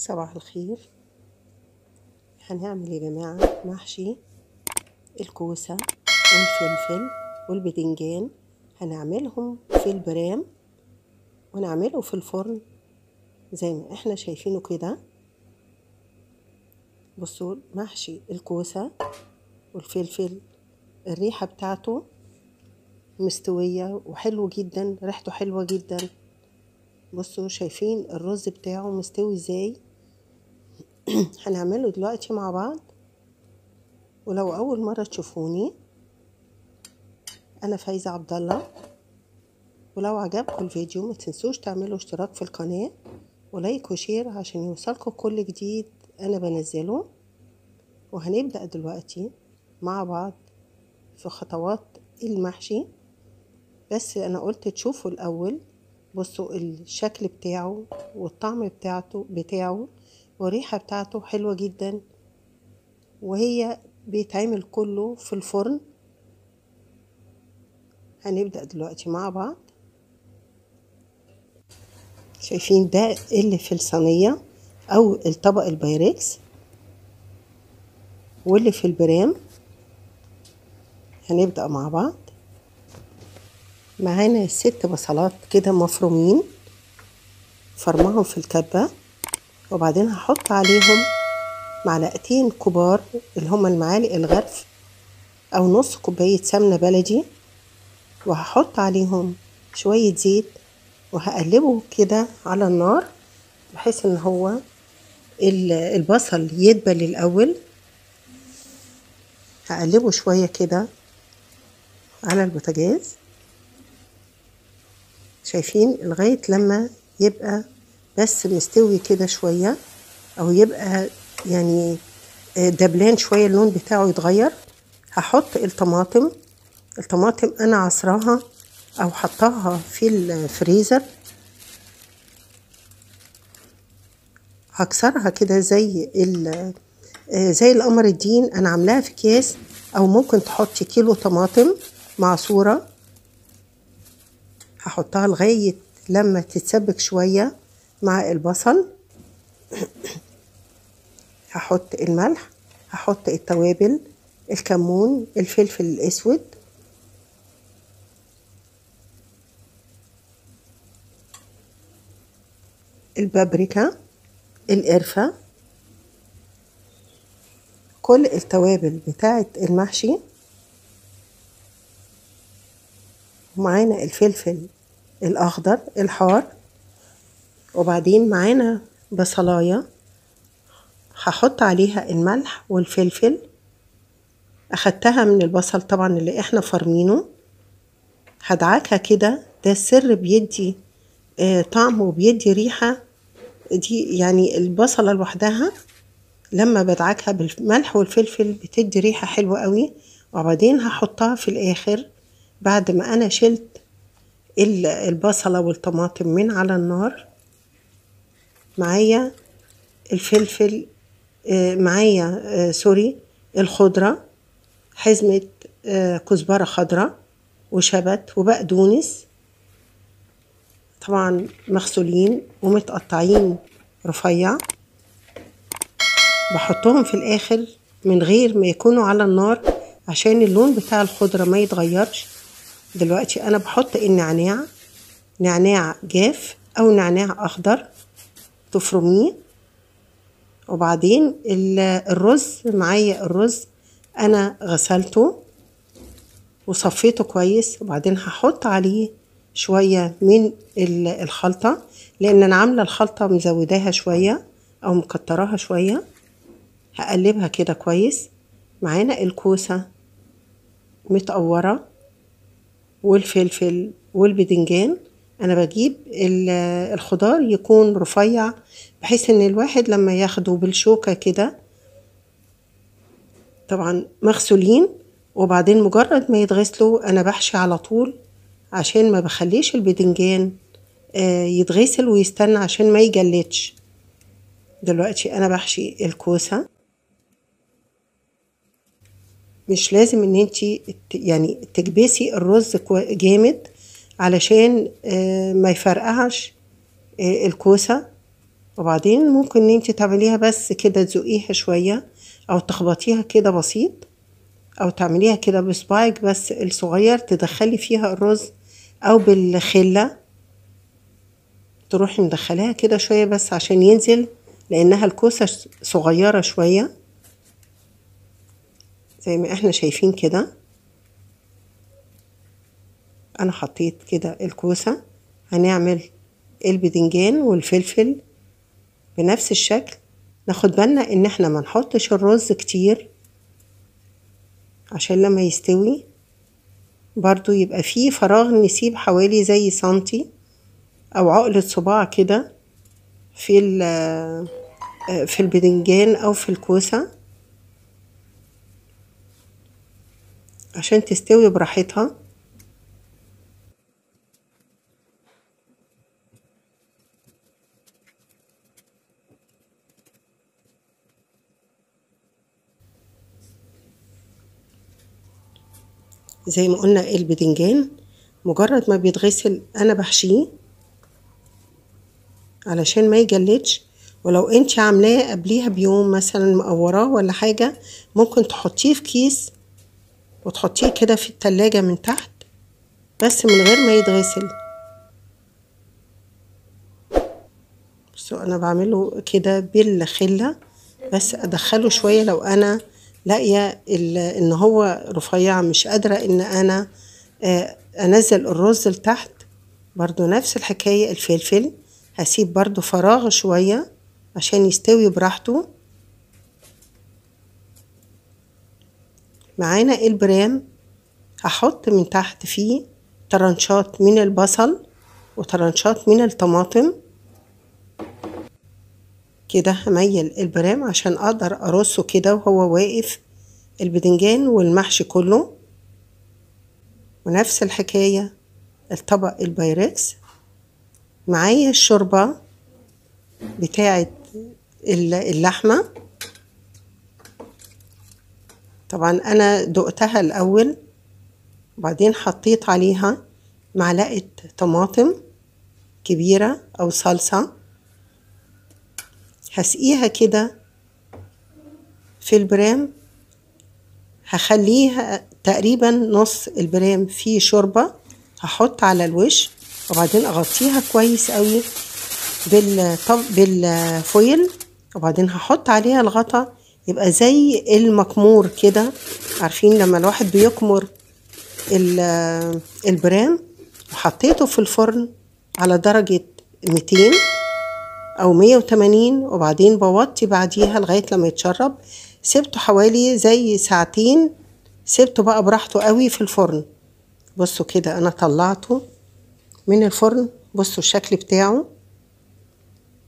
صباح الخير. هنعمل يا جماعة محشي الكوسة والفلفل والبدنجان، هنعملهم في البرام ونعمله في الفرن زي ما احنا شايفينه كده. بصوا محشي الكوسة والفلفل الريحة بتاعته مستوية وحلو جدا، ريحته حلوة جدا. بصوا شايفين الرز بتاعه مستوي ازاي. هنعمله دلوقتي مع بعض. ولو اول مرة تشوفوني، انا فايزة عبد الله. ولو عجبكم الفيديو ما تنسوش تعملوا اشتراك في القناة و like و share عشان يوصلكم كل جديد انا بنزله. وهنبدأ دلوقتي مع بعض في خطوات المحشي، بس انا قلت تشوفوا الاول. بصوا الشكل بتاعه والطعم بتاعه والريحة بتاعته حلوة جدا، وهي بيتعمل كله في الفرن. هنبدأ دلوقتي مع بعض. شايفين ده اللي في الصينية او الطبق البايركس واللي في البرام. هنبدأ مع بعض. معانا 6 بصلات كده مفرومين، فرمهم في الكبة، وبعدين هحط عليهم معلقتين كبار اللي هما المعالق الغرف او نص كوباية سمنة بلدي، وهحط عليهم شوية زيت وهقلبه كده على النار بحيث ان هو البصل يدبل الاول. هقلبه شوية كده على البوتاجاز، شايفين، لغاية لما يبقى بس مستوي كده شوية، او يبقى يعني دبلان شوية، اللون بتاعه يتغير. هحط الطماطم. الطماطم انا عصراها او حطاها في الفريزر، هكسرها كده زي القمر الدين. انا عاملاها في اكياس، او ممكن تحطي كيلو طماطم معصوره. هحطها لغاية لما تتسبك شوية مع البصل. هحط الملح، هحط التوابل، الكمون، الفلفل الاسود، البابريكا، القرفة، كل التوابل بتاعة المحشي. ومعانا الفلفل الأخضر الحار، وبعدين معانا بصلاية هحط عليها الملح والفلفل، أخدتها من البصل طبعا اللي احنا فرمينه. هدعكها كده، ده السر، بيدي طعم وبيدي ريحة. دي يعني البصلة لوحدها لما بدعكها بالملح والفلفل بتدي ريحة حلوة قوي. وبعدين هحطها في الآخر بعد ما أنا شلت البصلة والطماطم من على النار. معايا الفلفل، معايا سوري الخضرة، حزمة كزبرة خضرة وشبت وبقدونس، طبعا مغسولين ومتقطعين رفيع. بحطهم في الاخر من غير ما يكونوا على النار عشان اللون بتاع الخضرة ما يتغيرش. دلوقتي انا بحط النعناع، نعناع جاف او نعناع اخضر تفرميه. وبعدين الرز، معايا الرز انا غسلته وصفيته كويس، وبعدين هحط عليه شوية من الخلطة، لان انا عاملة الخلطة مزوداها شوية او مكتراها شوية. هقلبها كده كويس. معانا الكوسة متقورة والفلفل والبدنجان. انا بجيب الخضار يكون رفيع بحيث ان الواحد لما ياخده بالشوكة كده، طبعا مغسولين، وبعدين مجرد ما يتغسلوا انا بحشي على طول عشان ما بخليش البدنجان يتغسل ويستنى عشان ما يجلدش. دلوقتي انا بحشي الكوسة. مش لازم ان انتي يعني تكبسي الرز جامد علشان ما يفرقعش الكوسة. وبعدين ممكن ان انت تعمليها بس كده تزقيها شوية او تخبطيها كده بسيط، او تعمليها كده بصباعك بس الصغير تدخلي فيها الرز، او بالخلة تروحي مدخلاها كده شوية بس عشان ينزل، لانها الكوسة صغيرة شوية زي ما احنا شايفين كده. انا حطيت كده الكوسة. هنعمل البدنجان والفلفل بنفس الشكل. ناخد بالنا ان احنا ما نحطش الرز كتير عشان لما يستوي برضو يبقى فيه فراغ، نسيب حوالي زي سنتي او عقلة صباع كده في البدنجان او في الكوسة عشان تستوي براحتها. زي ما قلنا البدنجان مجرد ما بيتغسل انا بحشيه علشان ما يجلدش، ولو انت عاملاه قبليها بيوم مثلا مقوراه ولا حاجة ممكن تحطيه في كيس وتحطيه كده في التلاجة من تحت بس من غير ما يتغسل. بس انا بعمله كده بالخلة بس ادخله شوية لو انا لاقيه ان هو رفيع مش قادرة ان انا انزل الرز لتحت. برضو نفس الحكاية الفلفل هسيب برضو فراغ شوية عشان يستوي براحته. معانا البرام هحط من تحت فيه ترنشات من البصل وترنشات من الطماطم كده. هميل البرام عشان اقدر ارصه كده وهو واقف البدنجان والمحشي كله. ونفس الحكاية الطبق البايركس. معايا الشوربة بتاعة اللحمة، طبعا انا دقتها الاول وبعدين حطيت عليها معلقة طماطم كبيرة او صلصة. هسقيها كده في البرام، هخليها تقريبا نص البرام فيه شوربة، هحط على الوش وبعدين اغطيها كويس قوي بالفويل، وبعدين هحط عليها الغطا يبقى زي المكمور كده. عارفين لما الواحد بيكمر البرام. وحطيته في الفرن على درجة 200 او 180، وبعدين بوطي بعديها لغاية لما يتشرب. سبته حوالي زي ساعتين، سبته بقى براحته قوي في الفرن. بصوا كده انا طلعته من الفرن، بصوا الشكل بتاعه،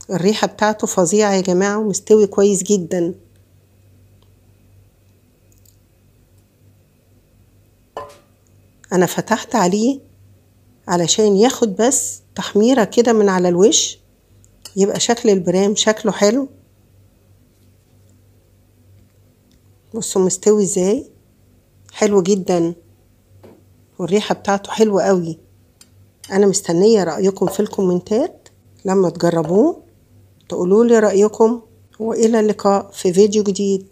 الريحة بتاعته فظيعة يا جماعة، ومستوي كويس جدا. انا فتحت عليه علشان ياخد بس تحميرة كده من على الوش، يبقى شكل البرام شكله حلو. بصوا مستوي ازاي، حلو جدا، والريحة بتاعته حلوة قوي. انا مستنية رأيكم في الكومنتات لما تجربوه، تقولوا لي رأيكم. والى اللقاء في فيديو جديد.